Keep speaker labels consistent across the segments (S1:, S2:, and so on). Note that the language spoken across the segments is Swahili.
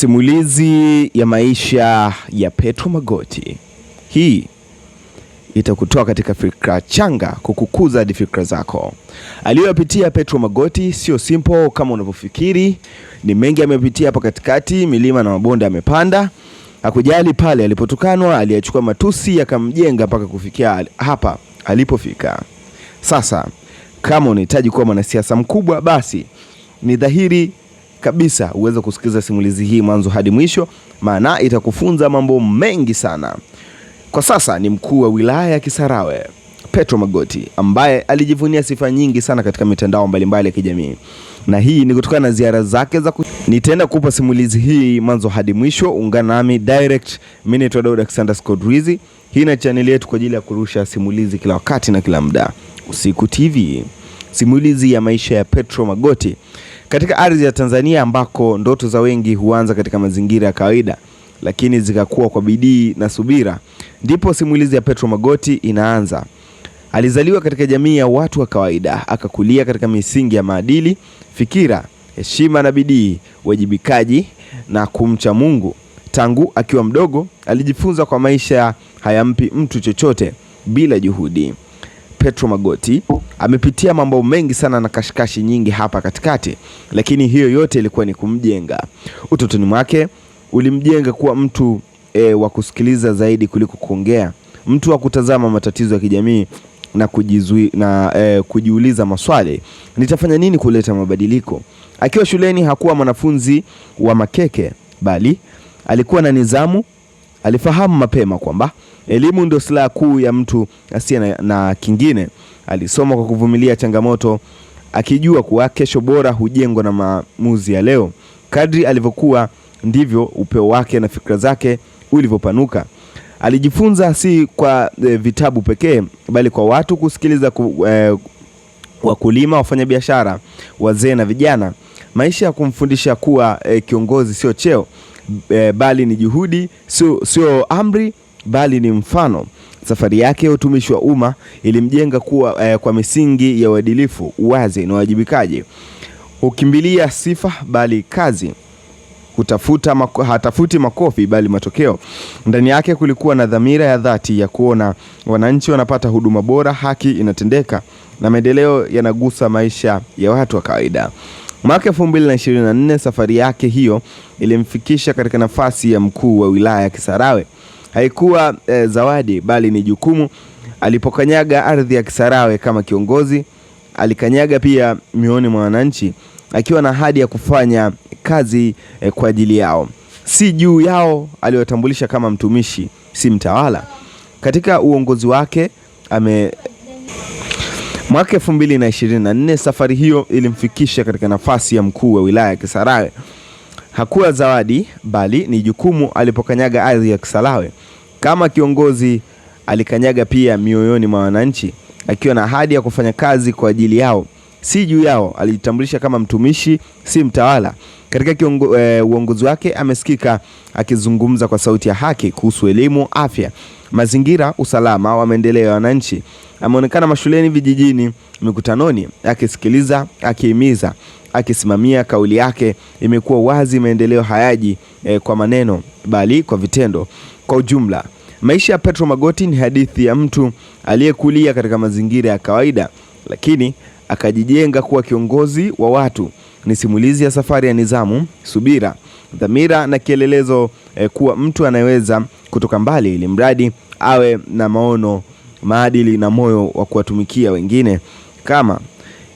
S1: Simulizi ya maisha ya Petro Magoti. Hii itakutoa katika fikra changa kukukuza hadi fikra zako. Aliyopitia Petro Magoti sio simple kama unavyofikiri, ni mengi amepitia hapo katikati, milima na mabonde amepanda. Hakujali pale alipotukanwa, aliyachukua matusi yakamjenga mpaka kufikia hapa alipofika. Sasa kama unahitaji kuwa mwanasiasa mkubwa, basi ni dhahiri kabisa uweze kusikiliza simulizi hii mwanzo hadi mwisho, maana itakufunza mambo mengi sana. Kwa sasa ni mkuu wa wilaya ya Kisarawe Petro Magoti ambaye alijivunia sifa nyingi sana katika mitandao mbalimbali ya kijamii, na hii ni kutokana na ziara zake za Nitaenda kupa simulizi hii mwanzo hadi mwisho. Ungana nami direct. Mimi naitwa Daud Alexander Scott Rizzi. Hii na channel yetu kwa ajili ya kurusha simulizi kila wakati na kila muda. Usiku TV, simulizi ya maisha ya Petro Magoti katika ardhi ya Tanzania ambako ndoto za wengi huanza katika mazingira ya kawaida, lakini zikakuwa kwa bidii na subira, ndipo simulizi ya Petro Magoti inaanza. Alizaliwa katika jamii ya watu wa kawaida, akakulia katika misingi ya maadili, fikira, heshima na bidii, uwajibikaji na kumcha Mungu. Tangu akiwa mdogo alijifunza kwa maisha hayampi mtu chochote bila juhudi. Petro Magoti amepitia mambo mengi sana na kashikashi nyingi hapa katikati, lakini hiyo yote ilikuwa ni kumjenga. Utotoni mwake ulimjenga kuwa mtu wa kusikiliza zaidi kuliko kuongea, mtu wa kutazama matatizo ya kijamii na kujiuliza maswali, nitafanya nini kuleta mabadiliko? Akiwa shuleni hakuwa mwanafunzi wa makeke, bali alikuwa na nidhamu. Alifahamu mapema kwamba elimu ndio silaha kuu ya mtu asiye na kingine. Alisoma kwa kuvumilia changamoto, akijua kuwa kesho bora hujengwa na maamuzi ya leo. Kadri alivyokuwa ndivyo upeo wake na fikra zake ulivyopanuka. Alijifunza si kwa vitabu pekee, bali kwa watu kusikiliza, wakulima, wafanyabiashara, wazee na vijana. Maisha ya kumfundisha kuwa kiongozi sio cheo, bali ni juhudi, sio amri, bali ni mfano. Safari yake ya utumishi wa umma ilimjenga kuwa kwa misingi ya uadilifu, uwazi na uwajibikaji. Hukimbilia sifa bali kazi, hatafuti makofi bali matokeo. Ndani yake kulikuwa na dhamira ya dhati ya kuona wananchi wanapata huduma bora, haki inatendeka na maendeleo yanagusa maisha ya watu wa kawaida. Mwaka 2024 safari yake hiyo ilimfikisha katika nafasi ya mkuu wa wilaya ya Kisarawe. Haikuwa zawadi bali ni jukumu. Alipokanyaga ardhi ya Kisarawe kama kiongozi, alikanyaga pia mioyoni mwa wananchi, akiwa na ahadi ya kufanya kazi kwa ajili yao, si juu yao. Aliwatambulisha kama mtumishi, si mtawala. Katika uongozi wake mwaka 2024 safari hiyo ilimfikisha katika nafasi ya mkuu wa wilaya ya Kisarawe. Hakuwa zawadi bali ni jukumu. Alipokanyaga ardhi ya Kisarawe kama kiongozi, alikanyaga pia mioyoni mwa wananchi, akiwa na ahadi ya kufanya kazi kwa ajili yao, si juu yao. Alijitambulisha kama mtumishi, si mtawala. Katika uongozi wake amesikika akizungumza kwa sauti ya haki kuhusu elimu, afya, mazingira, usalama wa maendeleo ya wananchi. Ameonekana mashuleni, vijijini, mikutanoni, akisikiliza, akihimiza, akisimamia. Kauli yake imekuwa wazi: maendeleo hayaji kwa maneno bali kwa vitendo. Kwa ujumla, maisha ya Petro Magoti ni hadithi ya mtu aliyekulia katika mazingira ya kawaida, lakini akajijenga kuwa kiongozi wa watu. Ni simulizi ya safari ya nidhamu, subira, dhamira na kielelezo kuwa mtu anaweza kutoka mbali ili mradi awe na maono, maadili na moyo wa kuwatumikia wengine. Kama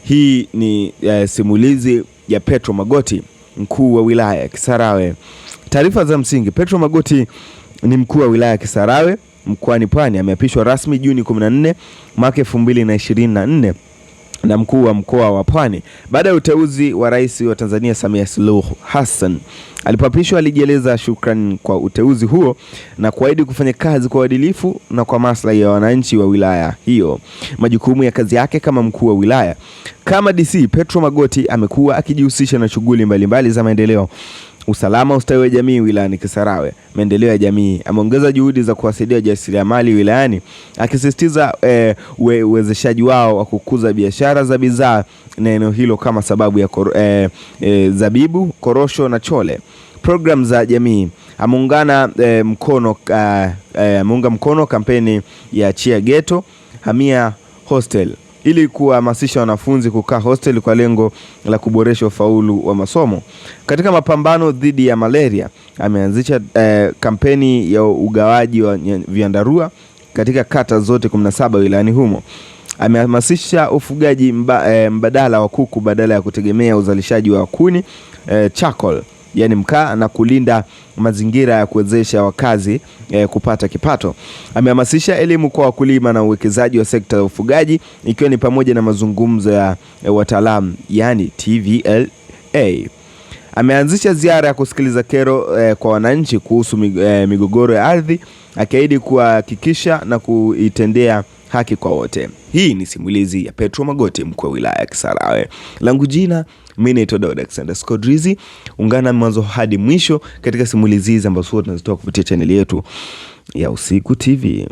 S1: hii ni simulizi ya Petro Magoti, mkuu wa wilaya ya Kisarawe. Taarifa za msingi: Petro Magoti ni mkuu wa wilaya ya Kisarawe mkoani Pwani. Ameapishwa rasmi Juni 14 mwaka 2024 na mkuu wa mkoa wa Pwani baada ya uteuzi wa Rais wa Tanzania Samia Suluhu Hassan. Alipoapishwa alijieleza shukrani kwa uteuzi huo na kuahidi kufanya kazi kwa uadilifu na kwa maslahi ya wananchi wa wilaya hiyo. Majukumu ya kazi yake kama mkuu wa wilaya. Kama DC, Petro Magoti amekuwa akijihusisha na shughuli mbalimbali za maendeleo, usalama, ustawi wa jamii wilayani Kisarawe, maendeleo ya jamii. Ameongeza juhudi za kuwasaidia wajasiriamali wilayani, akisisitiza uwezeshaji wao wa kukuza biashara za bidhaa na eneo hilo kama sababu ya zabibu, korosho na chole. Program za jamii ameungana mkono ameunga mkono kampeni ya Chia Ghetto Hamia Hostel ili kuhamasisha wanafunzi kukaa hostel kwa lengo la kuboresha ufaulu wa masomo. Katika mapambano dhidi ya malaria ameanzisha kampeni ya ugawaji wa vyandarua katika kata zote 17 wilayani humo. Amehamasisha ufugaji mbadala wa kuku badala ya kutegemea uzalishaji wa kuni charcoal, yani mkaa, na kulinda mazingira ya kuwezesha wakazi kupata kipato. Amehamasisha elimu kwa wakulima na uwekezaji wa sekta ya ufugaji ikiwa ni pamoja na mazungumzo ya wataalamu yani TVLA. Ameanzisha ziara ya kusikiliza kero kwa wananchi kuhusu migogoro ya ardhi, akiahidi kuhakikisha na kuitendea haki kwa wote. Hii ni simulizi ya Petro Magoti, mkuu wa wilaya ya Kisarawe. Langu jina mimi naitwa Daud Alexander Skodrizi. Ungana mwanzo hadi mwisho katika simulizi hizi ambazo huwa tunazitoa kupitia chaneli yetu ya Usiku TV.